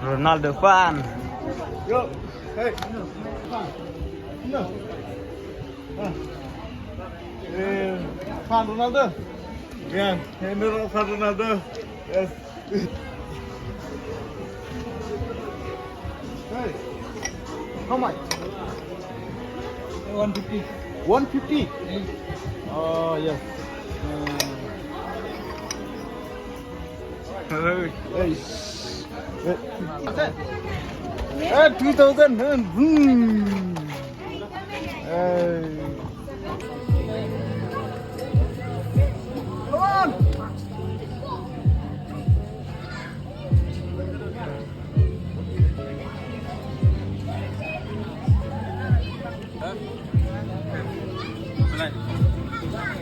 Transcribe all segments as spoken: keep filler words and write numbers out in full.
Ronaldo fan. Yo, hey. No. Ah. Eh, fan Ronaldo. Yeah, hey, no, fan Ronaldo. Yes. Hey, how much? One fifty. One fifty? Oh, yes. Hey. Hey. Eh, two thousand. Hmm. Hey. Come on.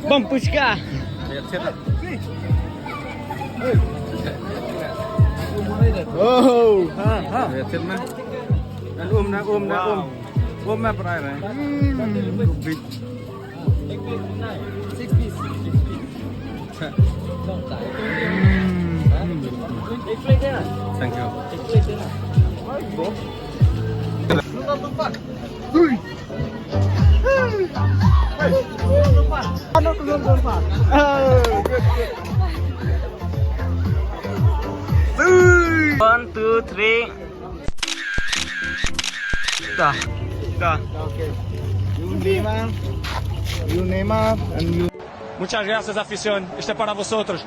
Bang Pushka. Oh, ha, ha. An um na, um na, um. Um na prai na. Hmm. Six piece. Thank you. One, two, three. Da. Da. Okay. You Neymar. You Neymar and you. Muchas gracias, afición. Este es para vosotros.